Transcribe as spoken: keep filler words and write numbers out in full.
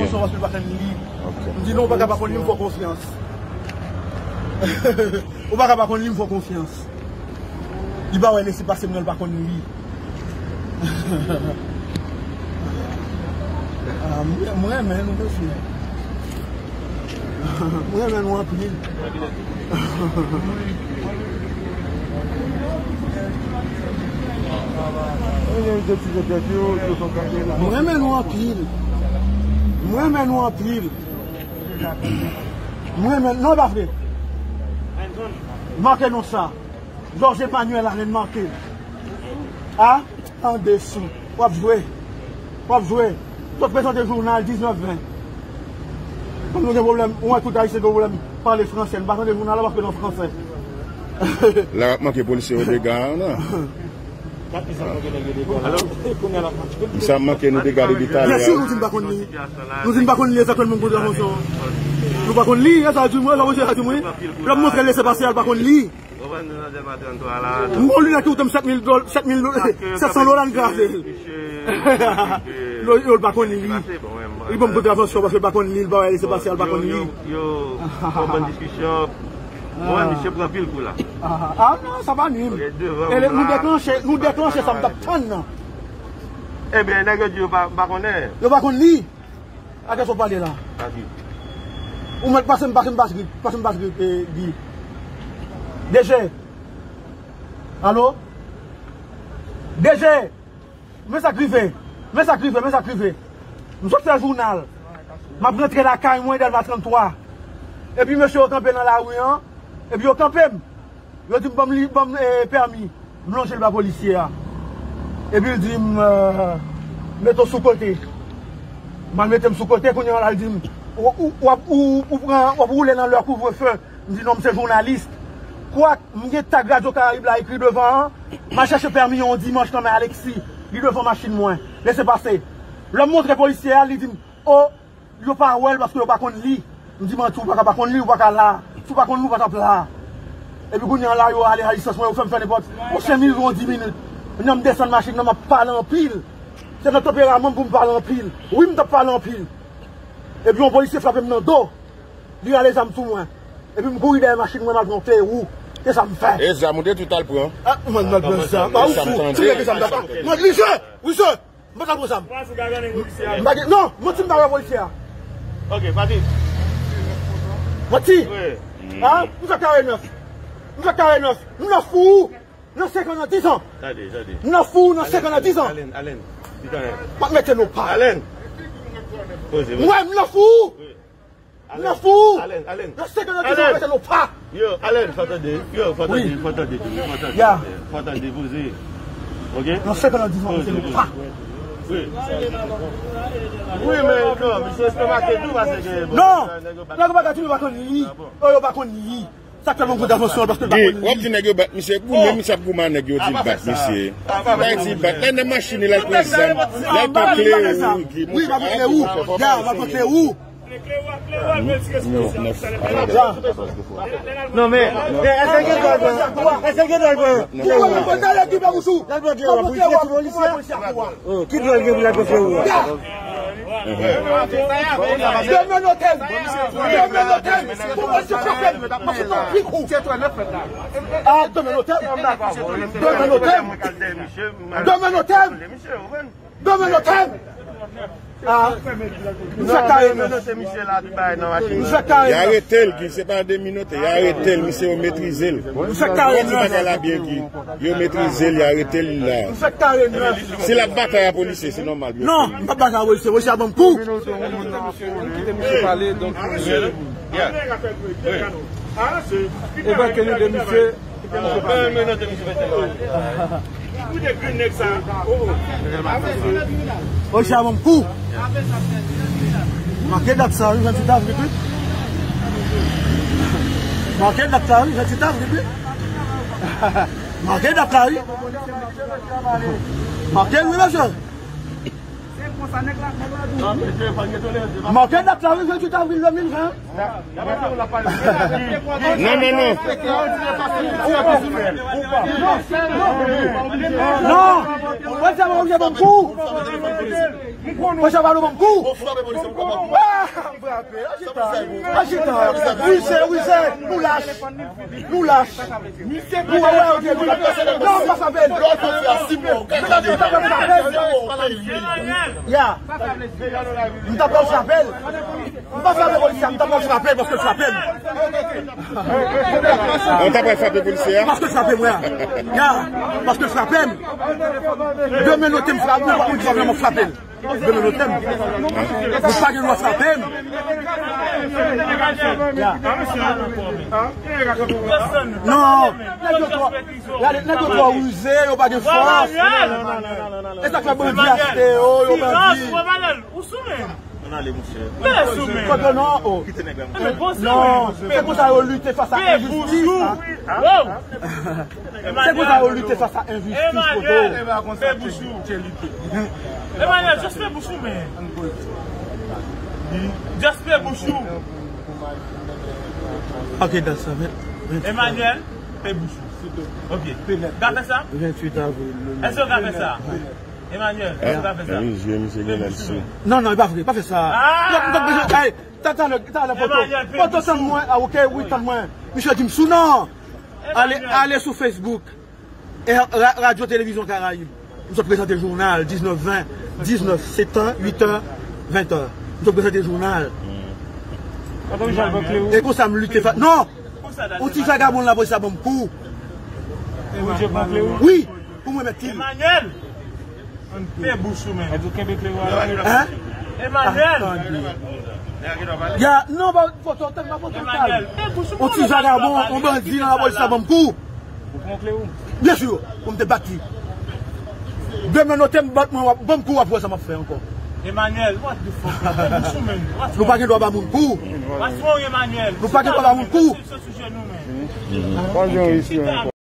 Konsa paske l pa konn li. Ok. M di non, ou pa ka pa konn li, m fè w konfyans. Ou pa ka pa konn li, m fè w konfyans. Li pa wè lese pase m nan, l pa konn li. Ah, m, m renmen nou, mesye. M renmen nou anpil. M renmen nou anpil. M renmen nou anpil. M renmen, non, e pa vre. Make non sa. Georges Emmanuel Allen make. A, an desou. W ap jwe. W ap jwe. Sot prezante jounal diznèf ven. Kòm nou gen pwoblèm, ou wè tout Ayisyen gen pwoblèm pale franse. Nou pa tande jounal la paske l an franse. La, w ap manke polisye yo dega, non? Misye ap manke nou dega depi talè. Byen si, nou di n pa konn li. Nou di n pa konn li egzakteman, moun kontravansyon. Nou pa konn li, e sa di mwen, sa mwen di mwen. L ap montre lese pase a, l pa konn li. M gon linèt ki koute m sèt mil dòl, sèt mil do-, sèt san dola, m kraze l. Yo, yo, l pa konn li. Li ban m kontravansyon paske l pa konn li, l pa wè lese pase a, l pa konn li. Yo, yo, yo, yon bann diskisyon. Mwen, misye pran pil kou la. Ah, ah, non, sa pa nwi m. E nou deklanche, nou deklanche sa m t ap tann nan. Ebyen, nèg yo di yo pa, pa konnen. Yo pa konn li. A kiyès w ap pale la? Ou mèt pase m, pase m, pase m, pase m, pase m, eh, Guy. D G. Alo? D G! Men sa k rive. Men sa k rive, men sa k rive. M sot fè jounal. M ap rantre lakay mwen, Dèlma tranntwa. Epi mesye yo kanpe nan lari an. Epi yo kanpe m. Yo di m, "Ban m li, ban m, eh, pèmi." M lonje l ba polisye a. Epi l di m, eh, "Mete w sou kote." M al mete m sou kote, kounye a la l di m, "Ou, ou, w ap, ou, ou pran, w ap woule nan lè kouvrefe." M di, "Non, m se jounalis." Kwak, m gen tag Radyo Karayib la ekri devan an. M al chèche pèmi an yon dimanch nan men Alexis. Li devan machin mwen. Lese pase. Lè m montre polisye a, li di m, "O, yo pa wè l paske yo pa konn li." M di, "Manti, ou pa ka pa konn li, ou pa ka la. Si w pa konn li, ou pa t ap la." Epi kounye a la, yo ale a lisans mwen, yo fè m fè nenpòt. Yon senk minit, yon dis minit. Kounye a m desann machin nan, m ap pale anpil. Se nan tanperaman m pou m pale anpil. Wi, m t ap pale anpil. Epi yon polisye frape m nan do. Li rale zam sou mwen. Epi m kouri dèyè machin mwen, m al pran kle wou. Se sa m fè. E zam ou te tou al pran? Ah, mwen, m al pran zam. Ah, ou fou. Ou tande ke zam ta pa. Mwen, li jwe. Wi, jwe. M pa t al pran zam. M pa gen, non, manti, m pa wè polisye a. Ok, Patrick. Manti. Wi. Ah, m fè kare nèf. M fè kare nèf. M nan fou. Nan senk an, nan dis an. Tande, tande. M nan fou, nan senk an, nan dis an. Alen, Alen, Alen. M ap mete nou pa. Alen. Poze, poze. Mwen, m nan fou. Wi. M nan fou. Alen, Alen. Nan senk an, nan dis an, m ap mete nou pa. Yo, Alen, fò tande. Yo, fò tande, fò tande, fò tande. Ya. Fò tande, poze. Ok? Nan senk an, nan dis an, m ap mete nou pa. Wi. Wi, men non, misye estomake tou, paske, bon, nèg yo pa, nèg yo pa ka di nou pa konn li. Ah, bon. Oh, yo pa konn li. Sa k fè m kontravansyon, paske l pa konn li. Goumen, misye ap goumen, nèg yo di l bat misye. Bay di l bat. Lè nan machin li, l al pran zam. L al pran kle wou, Goumen. Wi, m ap pran kle wou. Ya, m ap pran kle wou. Non, men, èske gen dwa l pran? Èske gen dwa l pran? Goumen, mwen pral talè ki pa wou sou. L al pran kle wou, pou l fè ti polisye. Oh, ki dwa l gen pou l al pran kle wou a? Yo menote m! Yo menote m! Pou mwen se frape m! Mwen se nan pik ou! Ah, yo menote m! Yo menote m! Yo menote m! Yo menote m! Ah, m fè kare nèf. M fè kare nèf. Y arete l, Guy, se pa de minote. Y arete l, misye yo metrize l. M fè kare nèf. Ou konn bagay la byen, Guy. Yo metrize l, y arete l la. M fè kare nèf. Si l ap batay a polisye, se nòmal, yo. Non, m p ap batay a polisye. Polisye a ban m kou. Kite misye pale, donk, e pa ke nou de misye. Polisye a ban m kou. Make dat sa, wi, venntuit avril, wi. Make dat sa, wi, venntuit avril, wi. Make dat la, wi. Make l, wi, mesye. Make dat la, wi, venntuit avril de mil ven. Non, non, non. Non. Mwen se mwen oblije ban m kou. Mwen se pa nou ban m kou. Ah, m frape. Achita. Achita. Wi, se, wi, se. Nou lach. Nou lach. Nou wè, wè, ok, nou lach. Non, m pa frape l. M ta pral frape l. Ya. M ta pral frape l. M pa frape polisye a, m ta pral frape l paske l frape m. Ou ta pral frape polisye a? Paske l frape m, ya. Ya, paske l frape m. Demen note m frape, ou pa konn ki frape m, m ap frape l. Demen note m. Ou pa gen dwa frape m. Ya. Non, nèg yo twò, nèg yo twò rize, yo pa gen fòs. E sa k fè bandi achte yo, yo bandi. Ann ale, monchè. Kote non, o. Kite nèg la, monchè. Non, se konsa yo lite fas a enjistis, la. Se konsa yo lite fas a enjistis, kote. Emmanuel, just pe bouch ou, men. Just pe bouch ou. Ok, that's it. Emmanuel, pe bouch ou. Ok. Ka fè sa? Venntuit avril. Èske w ka fè sa? Emmanuel, èske w ka fè sa? Wi, je misye gen lèd sou. Non, non, e pa vre, pa fè sa. Ah! Non, non, non, hey, ta, ta, ta, ta, foto. Foto, tann mwen, ah, ok, wi, tann mwen. Misye di m sou non. Ale, ale sou Facebook. E ra-, Radyo Televizyon Karayib. M sot prezante jounal, diznèf ven, diznèf, sèt è, uit è, ven è. M sot prezante jounal. E konsa m lite fa-, non! Yon ti vagabon lapolis la ban m kou. Wi, pou mwen mèt li. Emmanuel! Pe bouch ou, men. Hein? Emmanuel! Ya, non, ba, foto, tann ba, foto, Emmanuel, pe bouch ou. Yon ti vagabon, yon bandi nan lapolis la ban m kou. Byen si, pou m te bat li. Demen note m bat mwen, w ap ban m kou, w ap wè sa m ap fè ankò. Emmanuel, what the fuck? Pe bouch ou, men. Nou pa gen dwa ba moun kou. What's wrong, Emmanuel? Nou pa gen dwa ba moun kou. Sou, sou, sou jenou, men.